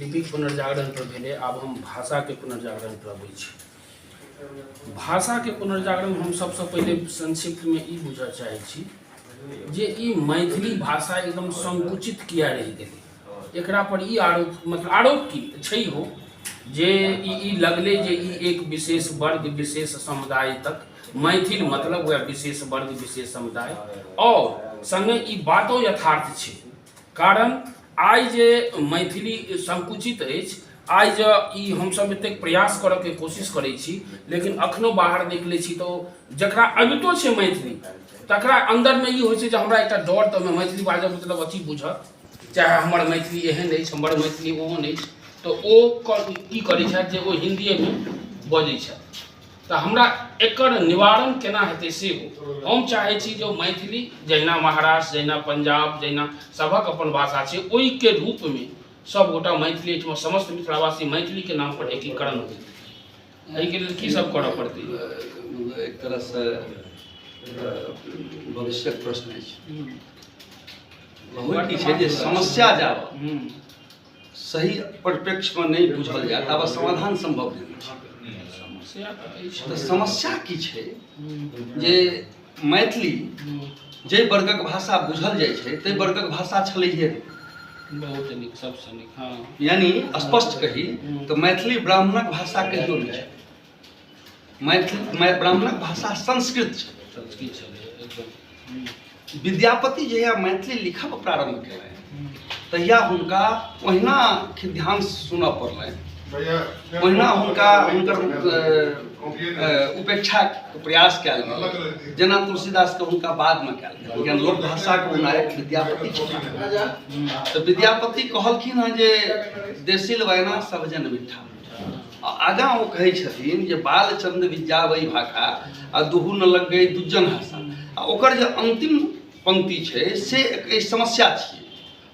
लिपिक पुनर्जागरण पर भेलै। आब हम भाषाके पुनर्जागरण पर अबै छी। भाषाके पुनर्जागरण हम सबसँ पहिले संक्षिप्तमे ई बुझऽ चाहै छी जे ई मैथिली भाषा एकदम संकुचित किया रहि गेलै। एकरा पर ई आरोप, मतलब आरोप की छै हो जे ई ई लगलै जे ई एक विशेष वर्ग, विशेष समुदाय तक मैथिल, मतलब वएह विशेष वर्ग, विशेष समुदाय। आओर सङ्गे ई बातो यथार्थ छै, कारण आइ जे मैथिली संकुचित अछि, आइ जे ई हमसभ एतेक प्रयास करऽके कोशिश करै छी, लेकिन अखनो बाहर निकलै छी तऽ जकरा अबितो छै मैथिली, तकरा अन्दरमे ई होइ छै जे हमरा एकटा डर, तऽ मैथिली बाजब मतलब अथी बुझत, चाहे हमर मैथिली एहन अछि, हमर मैथिली ओहन अछि। तऽ ओ की करै छथि जे ओ हिन्दिएमे बजै छथि। तऽ हमरा एकर निवारण केना हेतै सेहो हम चाहै छी जे मैथिली जहिना महाराष्ट्र, जहिना पंजाब, जहिना सभक अपन भाषा छै, ओहिके रूपमे सभगोटा मैथिली एहिठमा समस्त मिथिलावासी मैथिलीके नाम पर एकीकरण होइ। एहिके लेल की सब करऽ पड़तै? मतलब एक तरहसँ भविष्यक प्रश्न अछि। होइ की छै जे समस्या जाबत सही परिप्रेक्ष्यमे नहि बुझल जाय, ताबत समाधान सम्भव नहि छै। समस्या तऽ अछि। तऽ समस्या की छै जे मैथिली जाहि वर्गक भाषा बुझल जाइ छै, ताहि वर्गक भाषा छलैहे नहि। बहुत नीक, सबसँ नीक, हँ। यानी स्पष्ट कही तऽ मैथिली ब्राह्मणक भाषा कहियो नहि छै। मैथिली ब्राह्मणक भाषा संस्कृत छै। संस्कृत छलै एकदम। विद्यापति जहिया मैथिली लिखब प्रारम्भ केलनि, तहिया हुनका ओहिना खिद्यांश सुनऽ पड़लनि, ओहिना हुनका हुनकर उपेक्षाके प्रयास कयल गेल, जेना तुलसीदासके हुनका बादमे कयल गेल। लेकिन लोक भाषाके ओ नायक विद्यापति छलाह। तऽ विद्यापति कहलखिन हँ जे देसिल वयना सब जन मिठा। आ आगाँ ओ कहै छथिन जे बालचंद विद्यावै भाखा आ दुहू न लग गई दुज्जन हासा। आ ओकर जे अंतिम पंक्ति छै से एक समस्या छियै।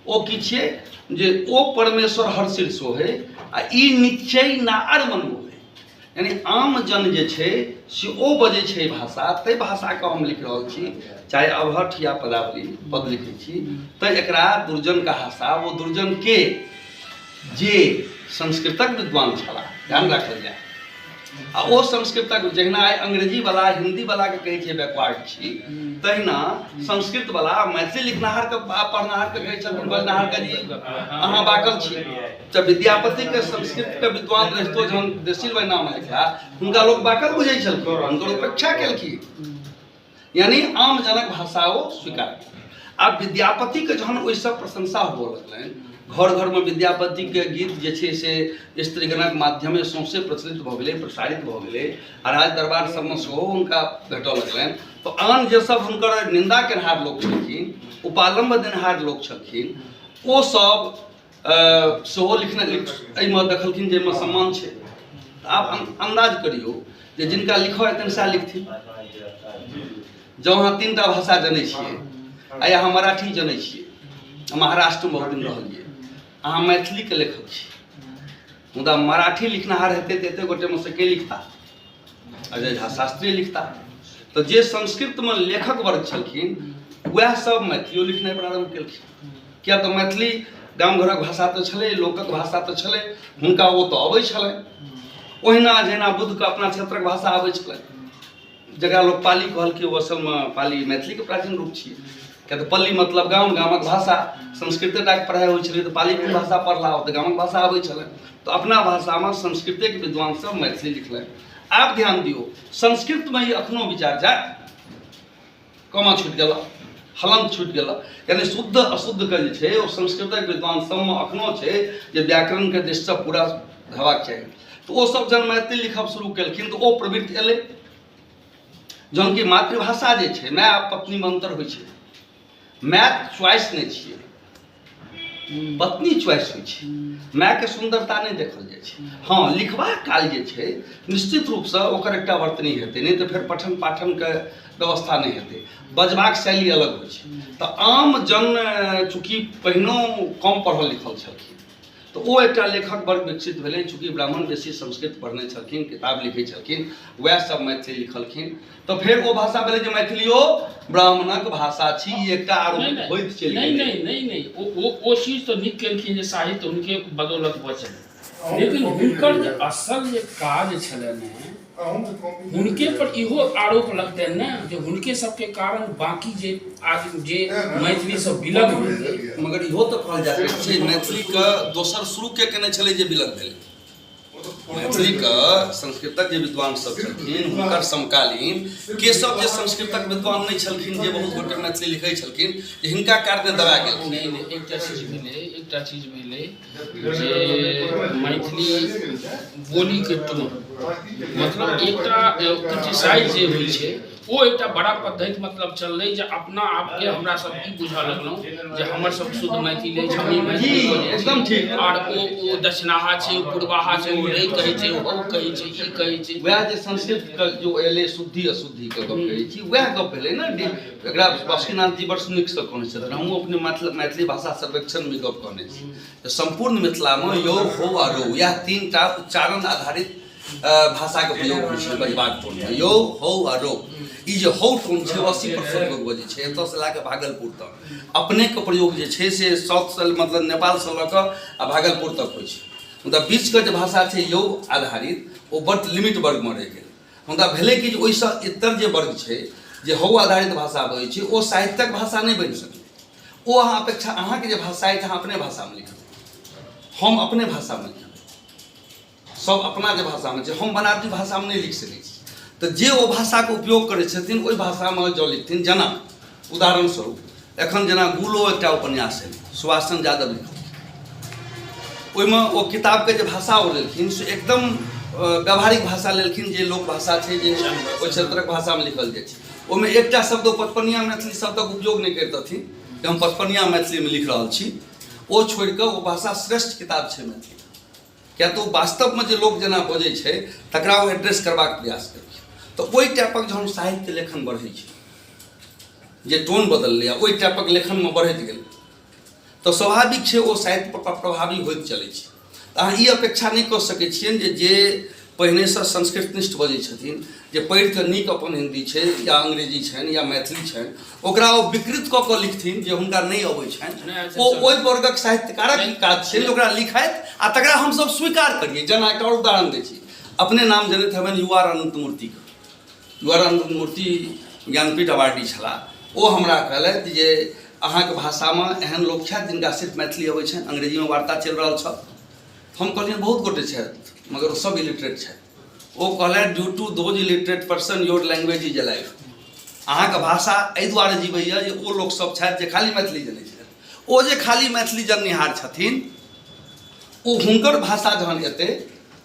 ओ की छियै जे ओ परमेश्वर हर सिर सोहे आ ई निश्चय नार मन मोहे। यानी आम जन जे छै से ओ बजै छै भाषा, ताहि भाषाके हम लिख रहल छी, चाहे अवहट्ठ या पदावली पद लिखै छी, तऽ एकरा दुर्जन का हासा। ओ दुर्जन के जे संस्कृतक विद्वान छलाह, ध्यान राखल जाय। आ ओ संस्कृतक, जहिना आइ अंग्रेजी वाला हिंदी वाला के कहै छै बैकवर्ड छी, तहिना संस्कृत वाला मैथिली लिखनाहार के आ पढ़नाहार के कहै छलखिन, बजनाहार के जी अहाँ बाकल छी। तऽ विद्यापति के संस्कृत के विद्वान रहितो जहन देसिल नाम लिखला, हुनका लोक बाकल बुझै छलखिन, हुनकर उपेक्षा केलखिन। यानी आम जनक भाषा ओ स्वीकार। आब विद्यापतिके जहन ओहिसँ प्रशंसा हुअ लगलनि, घर घरमे विद्यापतिके गीत जे छै से स्त्रीगणक माध्यमे सौंसे प्रचलित भऽ गेलै, प्रसारित भऽ गेलै, आ राज दरबार सबमे सेहो हुनका भेटऽ लगलनि, तऽ आन जे सब हुनकर निन्दा केनहार लोक छलखिन, उपालम्भ देनहार लोक छलखिन, ओ सब सेहो लिखने एहिमे देखलखिन जे एहिमे सम्मान छै। तऽ आब अन्दाज करियौ जे जिनका लिखऽ एतनि सएह लिखथिन। जँ अहाँ 3टा भाषा जनै छियै, आइ अहाँ मराठी जनै छियै, महाराष्ट्रमे बहुत दिन रहलियै, अहाँ मैथिलीके लेखक छी, मुदा मराठी लिखनिहार हेतै तऽ एते गोटेमे से के लिखता? अजय झा शास्त्री लिखता। तऽ जे संस्कृतमे लेखक वर्ग छलखिन, वएह सब मैथिलियो लिखनाइ प्रारम्भ केलखिन। किया तऽ मैथिली गाम घरक भाषा तऽ छलै, लोकक भाषा तऽ छलै, हुनका ओ तऽ अबै छलनि, ओहिना जहिना बुद्धके अपना क्षेत्रक भाषा अबै छलनि, जकरा लोक पाली कहलकै। ओ असलमे पाली मैथिलीके प्राचीन रूप छियै, किया तऽ पल्ली मतलब गाम, गामक भाषा। संस्कृते टाके पढ़ाइ होइ छलै तऽ पाली कोन भाषा पढ़ला? ओ तऽ गामक भाषा अबै छलनि। तऽ अपना भाषामे संस्कृतेके विद्वान सब मैथिली लिखलनि। आब ध्यान दियौ, संस्कृतमे ई अखनो विचार जाय, कमा छूटि गेल, हलंत छूटि गेल, यानी शुद्ध अशुद्धके जे छै ओ संस्कृतक विद्वान सबमे अखनो छै जे व्याकरणके दृष्टिसँ पूरा हेबाक चाही। तऽ ओ सब जहन मैथिली लिखब शुरू केलखिन तऽ ओ प्रवृत्ति एलै, जहन कि मातृभाषा जे छै, माय आ पत्नीमे अन्तर होइ छै। माय च्वाइस नहि छियै, पत्नी च्वाइस होइ छै। मायके सुन्दरता नहि देखल जाइ छै। हँ, लिखबा काल जे छै निश्चित रूपसँ ओकर एकटा वर्तनी हेतै, नहि तऽ फेर पठन पाठनके व्यवस्था नहि हेतै। बजबाक शैली अलग होइ छै। तऽ आम जन चूँकि पहिनो कम पढ़ल लिखल छलखिन, तऽ ओ एकटा लेखक वर्ग विकसित भेलै। चूँकि ब्राह्मण बेसी संस्कृत पढ़ने छलखिन, किताब लिखै छलखिन, वएह सब मैथिली लिखलखिन, तऽ फेर ओ भाषा भेलै जे मैथिलियो ब्राह्मणक भाषा छी। ई एकटा आरोप होइत चलि नहि नहि नहि नहि, ओ ओ चीज तऽ नीक केलखिन जे साहित्य हुनके बदौलत बचल, लेकिन हुनकर जे असल जे काज छलनि हेँ हुनके पर इहो आरोप लगतनि ने जे हुनके सबके कारण बाकी जे आदमी जे मैथिली सब विलग भेलै। मगर इहो तऽ कहल जा सकैत छै मैथिलीके दोसर शुरू के केने छलै जे विलग भेलै। मैथिलीके संस्कृतक जे विद्वान सब छलखिन हुनकर समकालीन के सब जे संस्कृतक विद्वान नहि छलखिन, जे बहुत गोटे मैथिली लिखै छलखिन, जे हिनका कारणे दबा गेलखिन। नहि नहि, एकटा चीज भेलै, एकटा चीज भेलै जे मैथिली बोलीके टोन, मतलब एकटा क्रिटिसाइज जे होइ छै ओ एकटा बड़ा पद्धति मतलब चललै जे अपना आपके हमरा सब ई बुझऽ लगलहुँ जे हमर सब शुद्ध मैथिल अछि, हम ई मैथिली बजै छी। एकदम ठीक। आर ओ दक्षिणाहा छै, ओ पूर्वाहा छै, ओ रे कहै छै, ओ हौ कहै छै, ई कहै छै। वएह जे संस्कृत के जो एलै शुद्धि अशुद्धि के गप कहै छी, वएह गप भेलै ने। एकरा बासुकीनाथ जी बड़ नीकसँ कहने छथिन, हमहूँ अपने मैथिली भाषा सर्वेक्षणमे गप कहने छी जे सम्पूर्ण मिथिलामे यौ, हो आ रौ, इएह तीन टा उच्चारण आधारित भाषाके प्रयोग होइ छै बजबाक टोनमे, यौ, हौ आ रौ। ई जे हौ टोन छै 80% लोक बजै छै एतऽसँ लए कऽ भागलपुर तक। अपनेके प्रयोग जे छै से साउथसँ मतलब नेपालसँ लऽ कऽ आ भागलपुर तक होइ छै। मुदा बीचके जे भाषा छै यौ आधारित, ओ बड लिमिट वर्गमे रहि गेल। मुदा भेलै कि जे ओहिसँ इतर जे वर्ग छै जे हौ आधारित भाषा बजै छै, ओ साहित्यक भाषा नहि बनि सकलै। ओ अहाँ अपेक्षा अहाँके जे भाषा अछि अहाँ अपने भाषामे लिखबै, हम अपने भाषामे लिखबै, सब अपना जे भाषामे छै, हम बनारसी भाषामे नहि लिख सकै छी। तऽ जे ओ भाषाके उपयोग करै छथिन ओहि भाषामे जँ लिखथिन, जेना उदाहरण स्वरूप एखन जेना गुलो एकटा उपन्यास एलै, सुभाष चन्द्र यादव लिखलखिन, ओहिमे ओ किताबके जे भाषा ओ लेलखिन से एकदम व्यावहारिक भाषा लेलखिन, जे लोक भाषा छै, जे ओहि क्षेत्रक भाषामे लिखल जाइ छै। ओहिमे एकटा शब्द ओ पचपनिया मैथिली शब्दक उपयोग नहि करितथिन जे हम पचपनिया मैथिलीमे लिख रहल छी, ओ छोड़िकऽ ओ भाषा श्रेष्ठ किताब छै मैथिली, किया तऽ ओ वास्तवमे जे लोक जेना बजै छै तकरा ओ एड्रेस करबाक प्रयास केलखिन। तऽ ओहि टाइपक जहन साहित्य लेखन बढ़ै छै, जे टोन बदललै आ ओहि टाइपक लेखनमे बढ़ैत गेलै, तऽ स्वाभाविक छै ओ साहित्य पर प्रभावी होइत चलै छै। तऽ अहाँ ई अपेक्षा नहि कऽ सकै छियनि जे जे पहिनेसँ संस्कृतनिष्ठ बजै छथिन, जे पढ़ि कऽ नीक अपन हिन्दी छै या अंग्रेजी छनि या मैथिली छनि, ओकरा ओ विकृत कऽ कऽ लिखथिन जे हुनका नहि अबै छनि। ओ ओहि वर्गक साहित्यकारक ई काज छै जे ओकरा लिखथि आ तकरा हमसभ स्वीकार करियै। जेना एकटा आओर उदाहरण दै छी, अपने नाम जनैत हेबनि you आर अनन्तमूर्तिके। You R Ananthamurthy Jnanpith awardee छलाह। ओ हमरा कहलथि जे अहाँके भाषामे एहन लोक छथि जिनका सिर्फ मैथिली अबै छनि, अंग्रेजीमे वार्ता चलि रहल छल। हम कहलियनि बहुत गोटे छथि मगर ओ सब इलिटरेट छथि। ओ कहलथि due to those illiterate person your language is alive. अहाँके भाषा एहि दुआरे जीवैए जे ओ लोकसभ छथि जे खाली मैथिली जनै छथि। ओ जे खाली मैथिली जननिहार छथिन, ओ हुनकर भाषा जहन एतै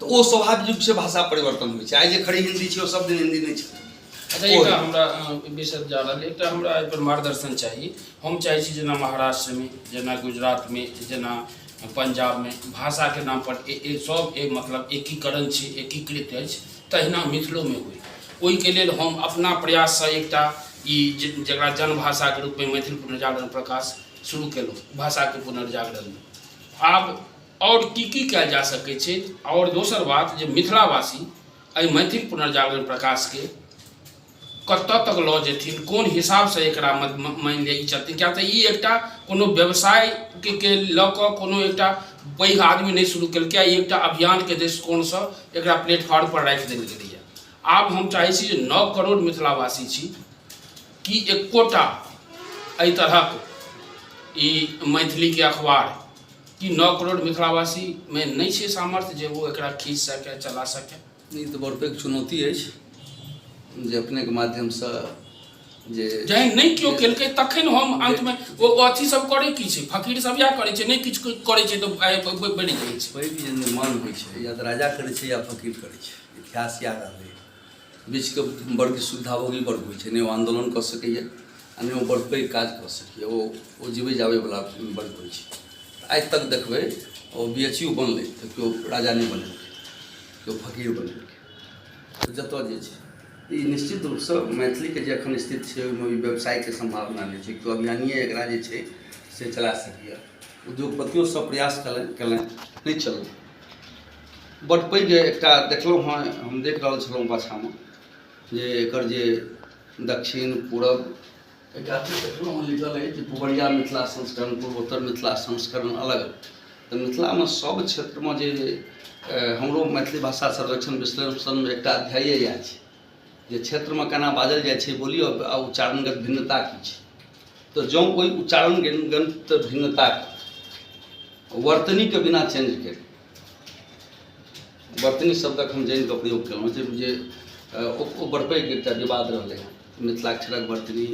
तऽ ओ स्वाभाविक रूपसँ भाषा परिवर्तन होइ छै। आइ जे खड़ी हिन्दी छै ओ सब दिन हिन्दी नहि छै। अच्छा, एकटा हमरा विषय जा रहल, एकटा हमरा एहिपर मार्गदर्शन चाही। हम चाहै छी जेना महाराष्ट्रमे, जेना गुजरातमे, जेना पंजाबमे भाषाके नामपर सब मतलब एकीकरण छै, एकीकृत अछि, तहिना मिथिलोमे होइ। ओहिके लेल हम अपना प्रयाससँ एकटा ई जकरा जनभाषाके रूपमे मैथिल पुनर्जागरण प्रकाश शुरू केलहुँ, भाषाके पुनर्जागरणमे आब आओर की की कयल जा सकै छै। आओर दोसर बात जे मिथिलावासी एहि मैथिल पुनर्जागरण प्रकाशके कतऽ तक लऽ जेथिन, कोन हिसाबसँ एकरा मानि लिअ ई चलतै, किएक तऽ ई एकटा कोनो व्यवसायके लऽ कऽ कोनो एकटा पैघ आदमी नहि शुरू केलकै, ई एकटा अभियानके दृष्टिकोणसँ एकरा प्लेटफॉर्मपर राखि देल गेलैए। आब हम चाहै छी जे 9 करोड़ मिथिलावासी छी कि एकोटा एहि तरहक ई मैथिलीके अखबार कि 9 करोड़ मिथिलावासीमे नहि छै सामर्थ्य जे ओ एकरा खींच सकै, चला सकै? ई तऽ बड़ पैघ चुनौती अछि जे अपनेके माध्यमसँ जे जहन नहि केओ केलकै तखन हम अन्तमे ओ अथी सब करै की छै, फकीर सब इएह करै छै, नहि किछु करै छै तऽ बढ़ि जाइ छै। पैघ जे निर्माण होइ छै या तऽ राजा करै छै या फकीर करै छै, इतिहास इएह रहलै। बीचके वर्ग सुविधाभोगी वर्ग होइ छै, नहि ओ आन्दोलन कऽ सकैए आ नहि ओ बड़ पैघ काज कऽ सकैए, ओ जीबै जाबैवला वर्ग होइ छै। आइ तक देखबै ओ बी एच यू बनलै तऽ केओ राजा नहि बनेलकै, केओ फकीर बनेलकै। तऽ जतऽ जे छै ई निश्चित रूपसँ मैथिलीके जे एखन स्थिति छै ओहिमे ई व्यवसायके सम्भावना नहि छै, केओ अभियानीए एकरा जे छै से चला सकैए। उद्योगपतियो सब प्रयास कयलनि कयलनि नहि चललै। बड्ड पैघ एकटा देखलहुँ हँ, हम देख रहल छलहुँ पाछाँमे जे एकर जे दक्षिण पूरब एकटा चीज देखलहुँ हँ लिखल अछि जे पुबरिया मिथिला संस्करण, पूर्वोत्तर मिथिला संस्करण अलग। तऽ मिथिलामे सब क्षेत्रमे जे हमरो मैथिली भाषा संरक्षण विश्लेषणमे एकटा अध्याये इएह छै जे क्षेत्रमे केना बाजल जाइ छै बोली आ उच्चारणगत भिन्नता की छै। तऽ जँ ओहि उच्चारणगत भिन्नताके वर्तनीके बिना चेंज करी, वर्तनी शब्दक हम जानि कऽ प्रयोग केलहुँ जे जे ओ बड़ पैघ एकटा विवाद रहलै हँ। मिथिलाक्षरक वर्तनी,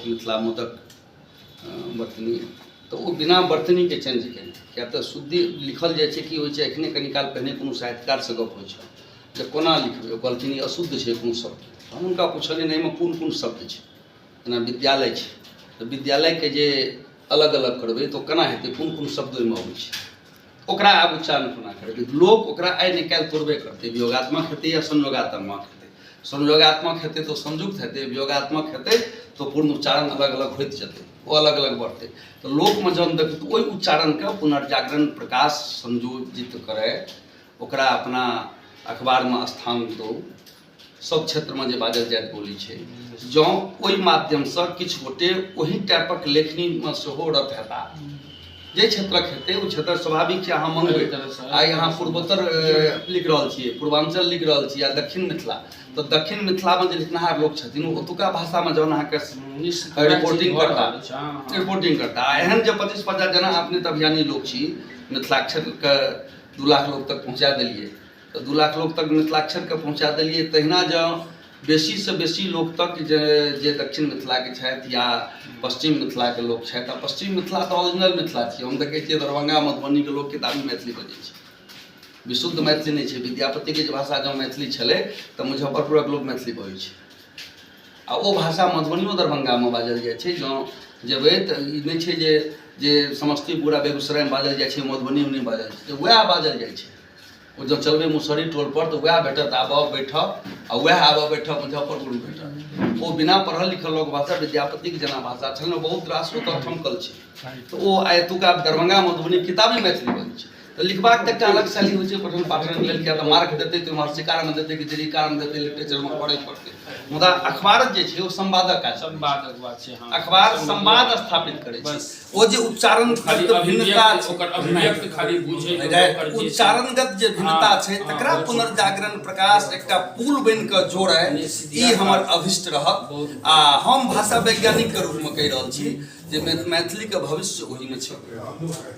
मिथिला मोदक वर्तनी, तऽ ओ बिना वर्तनीके चेंज केने, किएक तऽ शुद्धि लिखल जाइ छै की होइ छै। एखने कनि काल पहिने कोनो साहित्यकारसँ गप होइ छल जे कोना लिखबै, ओ कहलखिन ई अशुद्ध छै कोनो शब्द। हम हुनका पुछलियनि एहिमे कोन कोन शब्द छै, जेना विद्यालय छै तऽ विद्यालयके जे अलग अलग करबै तऽ ओ केना हेतै, कोन कोन शब्द ओहिमे अबै छै, ओकरा आब उच्चारण कोना करबै। लोक ओकरा आइ ने काल्हि तोड़बे करतै, वियोगात्मक हेतै या संयोगात्मक हेतै। संयोगात्मक हेतै तऽ संयुक्त हेतै, वियोगात्मक हेतै तऽ पूर्ण उच्चारण अलग अलग होइत जेतै, ओ अलग अलग बढ़तै। तऽ लोकमे जहन देखतै ओहि उच्चारणके पुनर्जागरण प्रकाश संयोजित करय, ओकरा अपना अखबारमे स्थान दौ, सब क्षेत्रमे जे बाजल जाइत बोली छै, जँ ओहि माध्यमसँ किछु गोटे ओहि टाइपक लेखनीमे सेहो रत हेता, जाहि क्षेत्रक हेतै ओहि क्षेत्रक स्वाभाविक छै। अहाँ मङ्गबै, आइ अहाँ पूर्वोत्तर लिख रहल छियै, पूर्वाञ्चल लिख रहल छियै या दक्षिण मिथिला, तऽ दक्षिण मिथिलामे जे लिखनिहार लोक छथिन ओ ओतुका भाषामे जहन अहाँके रिपोर्टिंग करता, रिपोर्टिंग करता। आ एहन जे 25-50 जेना अपने तऽ अभियानी लोक छी, मिथिलाक्षरके 2 लाख लोक तक पहुँचा देलियै, तऽ 2 लाख लोक तक मिथिलाक्षरके पहुँचा देलियै, तहिना जँ बेसीसँ बेसी लोक तक जे जे दक्षिण मिथिलाके छथि या पश्चिम मिथिलाके लोक छथि, आ पश्चिम मिथिला तऽ ओरिजिनल मिथिला छियै। हम देखै छियै दरभंगा मधुबनीके लोक किताबी मैथिली बजै छै, विशुद्ध मैथिली नहि छै। विद्यापतिके जे भाषा जँ मैथिली छलै तऽ मुजफ्फरपुरक लोक मैथिली बजै छै, आ ओ भाषा मधुबनियो दरभंगामे बाजल जाइ छै। जँ जेबै तऽ ई नहि छै जे जे समस्तीपुर आ बेगूसरायमे बाजल जाइ छै मधुबनीमे नहि बाजल जाइ छै, वएह बाजल जाइ छै। ओ जँ चलबै मुसहरी टोलपर तऽ वएह भेटत आबऽ बैठऽ, आ वएह आबऽ बैठऽ मुजफ्फरपुर भेटत। ओ बिना पढ़ल लिखल लोक भाषा विद्यापतिके जेना भाषा छलनि बहुत रास ओतऽ ठमकल छै, तऽ ओ आइ एतुका दरभंगा मधुबनी किताबी मैथिली बजै छै। तऽ लिखबाक तऽ एकटा अलग शैली होइ छै पठन पाठनके लेल, किया तऽ मार्क देतै तऽ ओम्हर शिकारमे देतै कि दीर्घिकारमे देतै, लिटरेचरमे पढ़ै पड़तै। मुदा अखबार जे छै ओ संवादक काज करै छै। संवादक बात छै, हँ। अखबार संवाद स्थापित करै छै। ओ जे उच्चारण खाली भिन्नता अभिव्यक्त छै, ओकर अभिव्यक्त खाली बुझै के ओकर जे छै। उच्चारणगत जे भिन्नता हँ, छै हँ, तकरा बहुत पुनर्जागरण प्रकाश एकटा पुल बनि कऽ जोड़य, निश्चित ई हमर अभिष्ट रहत। बहुत आ हम भाषा वैज्ञानिकके रूपमे कहि रहल छी जे मैथिलीके भविष्य ओहिमे छै,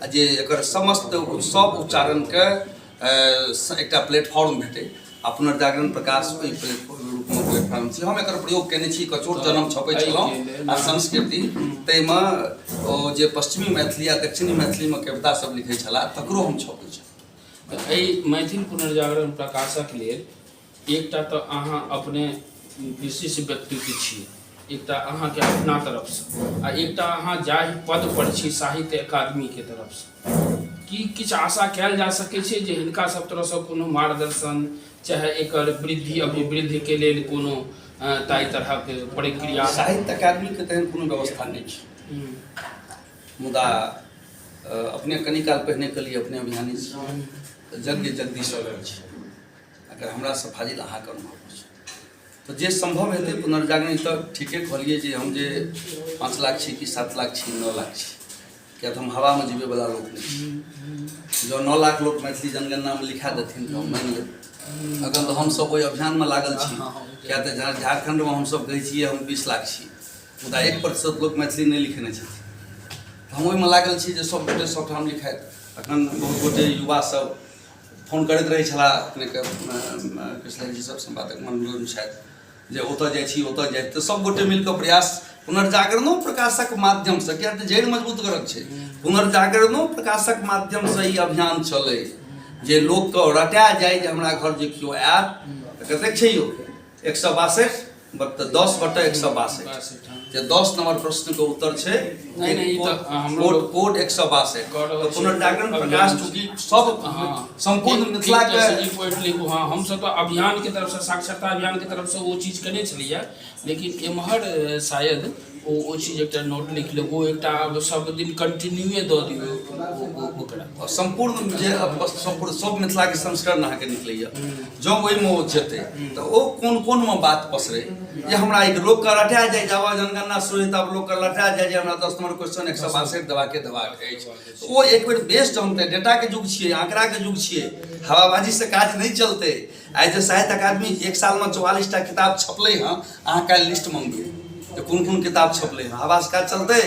आ जे एकर समस्त सब उच्चारणके एकटा प्लेटफॉर्म भेटै, आ पुनर्जागरण प्रकाश ओहि प्लेटफॉर्म रूपमे प्लेटफॉर्म छी। हम एकर प्रयोग कयने छी, कचोट जन्म छपै छलहुँ आ संस्कृति, ताहिमे ओ जे पश्चिमी मैथिली आ दक्षिणी मैथिलीमे कविता सब लिखै छलाह तकरो हम छपै छलहुँ। तऽ एहि मैथिल पुनर्जागरण प्रकाशक लेल एकटा तऽ अहाँ अपने विशिष्ट व्यक्तित्व छी, एकटा अहाँके अपना तरफसँ, आ एकटा अहाँ जाहि पद पर छी साहित्य अकादमीके तरफसँ, की किछु आशा कयल जा सकै छै जे हिनका सब तरफसँ कोनो मार्गदर्शन चाहे एकर वृद्धि अभिवृद्धिके लेल कोनो ताहि तरहक प्रक्रिया? साहित्य अकादमीके तेहन कोनो व्यवस्था नहि छै, मुदा अपने कनि काल पहिने कहलियै अपने अभियानी छी, तऽ यज्ञ जगदीश छै, अगर हमरासँ फाजिल अहाँके अनुभव छै तऽ जे सम्भव हेतै पुनर्जागरण। तऽ ठीके कहलियै जे हम जे 5 लाख छी कि 7 लाख छी 9 लाख छी, किया तऽ हम हवामे जीबैवला लोक नहि छी। जँ 9 लाख लोक मैथिली जनगणनामे लिखा देथिन तऽ हम मानि लेब। अखन तऽ हमसभ ओहि अभियानमे लागल छी, किया तऽ झारखण्डमे हमसभ कहै छियै हम 20 लाख छी, मुदा 1% लोक मैथिली नहि लिखेने छथिन। तऽ हम ओहिमे लागल छी जे सभ गोटे सभठाम लिखाइत। अखन बहुत गोटे युवा सब फोन करैत रहै छलाह अपनेके कृष्ण जी सब सम्पादक मण्डलमे छथि जे ओतऽ जाइ छी ओतऽ जाइ, तऽ सब गोटे मिलकऽ प्रयास पुनर्जागरणो प्रकाशक माध्यमसँ, किया तऽ जड़ि मजबूत करक छै, पुनर्जागरणो प्रकाशक माध्यमसँ ई अभियान चलै जे लोकके रटा जाइ जे हमरा घर जे केओ आयत तऽ कतेक छै यौ 162 बट 10/162, जे 10 नंबर प्रश्न के उत्तर छै नहीं, नहीं, ई तऽ हमरो कोड कोड 162। कऽ रहल तऽ छी। पुनर्जागरण अभियान प्रकाश छै। चूँकि सब हाँ। संपूर्ण एक- मिथिला एक के तरहसँ ई पॉइंट लिखू। हाँ, हमसब तऽ अभियान के तरफसँ, साक्षरता अभियान के तरफसँ ओ चीज केने छलियै, लेकिन एम्हर शायद ओ ओ चीज एकटा नोट लिख लेब, ओ एकटा आब सब दिन कंटिन्यूए दऽ दियौ ओकरा। सम्पूर्ण जे सम्पूर्ण सब मिथिलाके संस्करण अहाँके निकलैए, जँ ओहिमे ओ जेतै तऽ ओ कोन कोनमे बात पसरै जे हमरा एक लोकके रटा जाय, जब जनगणना शुरू हेतै तब लोकके रटा जाय जे हमरा 10 नम्बर क्वेश्चन 162 देबाके देबाक अछि। ओ एक बेर बेस्ट हम तऽ डेटाके युग छियै, आँकड़ाके युग छियै, हवाबाजीसँ काज नहि चलतै। आइ जे साहित्य अकादमी एक सालमे 44टा किताब छपलै हँ, अहाँ काल्हि लिस्ट मङ्गबै जे कोन कोन किताब छपलै हँ, हवासँ काज चलतै?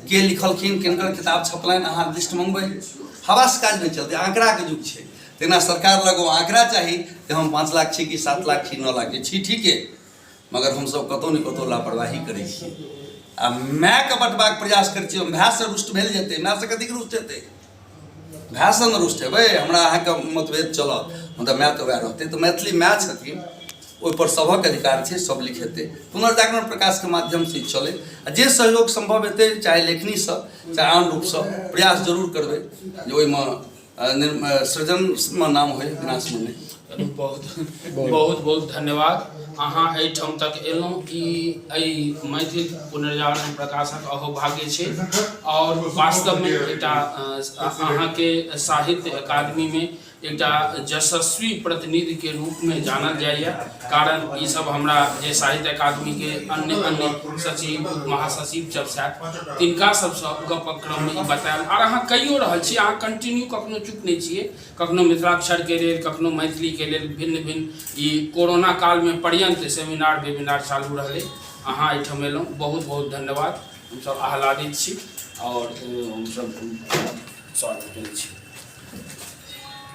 के लिखलखिन, किनकर किताब छपलनि, अहाँ लिस्ट मङ्गबै, हवासँ काज नहि चलतै। आँकड़ाके युग छै, तेना सरकार लग ओ आँकड़ा चाही जे हम 5 लाख छी कि 7 लाख छी, 9 लाख छी, ठीके, मगर हमसभ कतहु ने कतहु लापरवाही करै छियै आ मायके बँटबाक प्रयास करै छियै। भायसँ रुष्ट भेल जेतै, मायसँ कथीके रुष्ट हेतै? भायसँ ने रुष्ट हेबै, हमरा अहाँके मतभेद चलत, मतलब माय तऽ वएह रहतै। तऽ मैथिली माय छथिन, ओहिपर सभक अधिकार छै, सभ लिखेतै। पुनर्जागरण प्रकाशके माध्यमसँ ई चलै आ जे सहयोग सम्भव हेतै, चाहे लेखनीसँ चाहे आन रूपसँ, प्रयास जरूर करबै जे ओहिमे सृजनमे नाम होइ, विनाशमे नहि। बहुत बहुत बहुत धन्यवाद, अहाँ एहिठाम तक एलहुँ। ई एहि मैथिल पुनर्जागरण प्रकाशक अहोभाग्य छै आओर वास्तवमे एकटा अहाँके साहित्य अकादमीमे एकटा यशस्वी प्रतिनिधिके रूपमे जानल जाइए, कारण ई सब हमरा जे साहित्य अकादमीके अन्य अन्य सचिव महासचिव सब छथि तिनका सबसँ गपक क्रममे ई बतायल। आर अहाँ कहियो रहल छी, अहाँ कंटिन्यू कखनो चुप नहि छियै, कखनो मिथिलाक्षरके लेल, कखनो मैथिलीके लेल, भिन्न भिन्न ई कोरोना कालमे पर्यन्त सेमिनार वेबिनार चालू रहलै। अहाँ एहिठाम एलहुँ, बहुत बहुत धन्यवाद। हमसब आह्लादित छी आओर हमसब स्वागत करै छी।